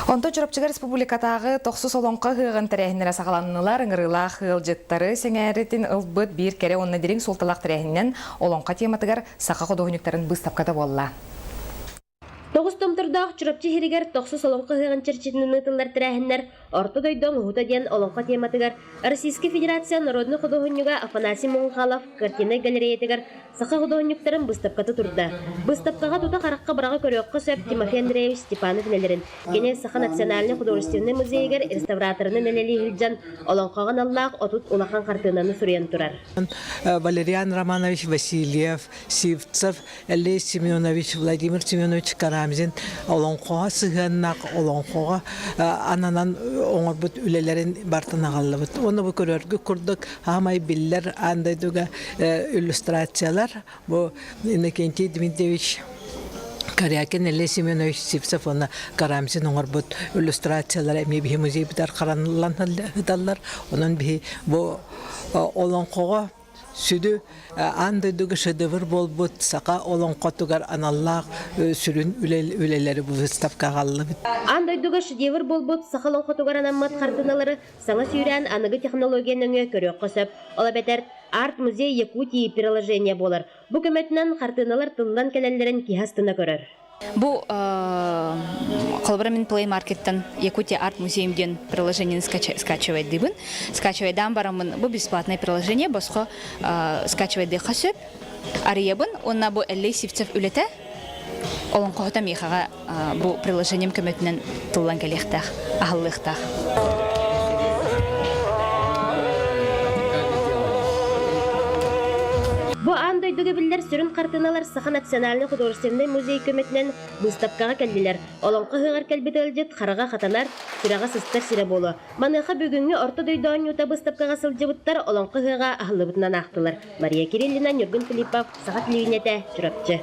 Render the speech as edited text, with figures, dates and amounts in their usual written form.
Онтон Чурапчыга республикатааҕы тохсус олоҥхо ыһыаҕын тэрээһиннэрэ саҕаланнылар. Ыҥырыылаах ыалдьыттары сэҥээритин ылбыт биир кэрэ уонна дириҥ суолталаах тэрээһининэн олоҥхо тематыгар саха худуоһунньуктарын быыстапката буолла. Тоҕус томтордоох Чурапчы иһиригэр тохсус олоҥхо ыһыаҕын чэрчитинэн ыытыллар тэрээһиннэр Орто дойду оҥоһуута диэн олоҥхо тематыгар Российскай Федерация народнай худуоһунньуга Афанасий Муҥхалов картиннай галереятыгар саха худуоһунньуктарын быыстапката турда. Быыстапкаҕа тута харахха быраҕа көрүөххэ сөп Тимофей Андреевич Степанов үлэлэрин. Кини Саха национальнай художественнай музейыгар реставраторынан үлэлии сылдьан олоҥхоҕо аналлаах 30 улахан хартыынаны суруйан турар. Валериан Романович Васильев, Сивцев, Эллэй Семенович, Владимир Семенович Карамзин олоҥхоҕо сыһыаннаах олоҥхоҕо ананан оҥорбут үлэлэрин бартын аҕаллыбыт. Уонна бу көрөргүт курдук аамай биллэр аан дойдуга иллюстрациялар бу Иннокентий Дмитриевич Корякин Эллэй Семенович Сивцев уонна Карамзин оҥорбут иллюстрациялара эмиэ биһи музейбытыгар хараныллан сыталлар. Онон биһи бу олоҥхоҕо сүдү аан дойдуга шедевр буолбут саха олоҥхотугар аналлаах сүрүн үлэлэри бу выставкаҕа аҕаллыбыт. Аан дойдуга шедевр буолбут саха олоҥхотугар анаммыт хартыыналары саҥа сүүрээн аныгы технология нөҥүө көрүөххэ сөп. Ол эбэтэр Арт-музей Якутии приложение буолар. Бу көмөтүнэн хартыыналар тыллан кэлэллэрин киһи астына көрөр. Бу холобура мин Play Markеттан Якутия Арт Музеум диэн приложениени скачивайдыыбын. Скачивайдаан бараммын бу бесплатное приложение босхо скачивайдыахха сөп. Арыйабын уонна бу Эллэй Сивцев үлэтэ олоҥхоһута миэхэҕэ бу приложением көмөтүнэн тыллан кэлиэхтээх, аһыллыахтаах. Бу аан дойдуга биллэр сүрүн хартыыналар Саха национальнай художественнай музей көмөтүнэн быыстапкаҕа кэллилэр. Олоҥхо ыһыаҕар кэлбит ыалдьыт хараҕа хатанар, сүрэҕэ сыстар сирэ буолуо. Маныаха бүгүҥҥү Орто дойду оонньуута быыстапкаҕа сылдьыбыттар Олоҥхо ыһыаҕа аһыллыбытынан аахтылар. Мария Кириллина, Ньургун Филиппов, Саха телевидениетэ, Чурапчы.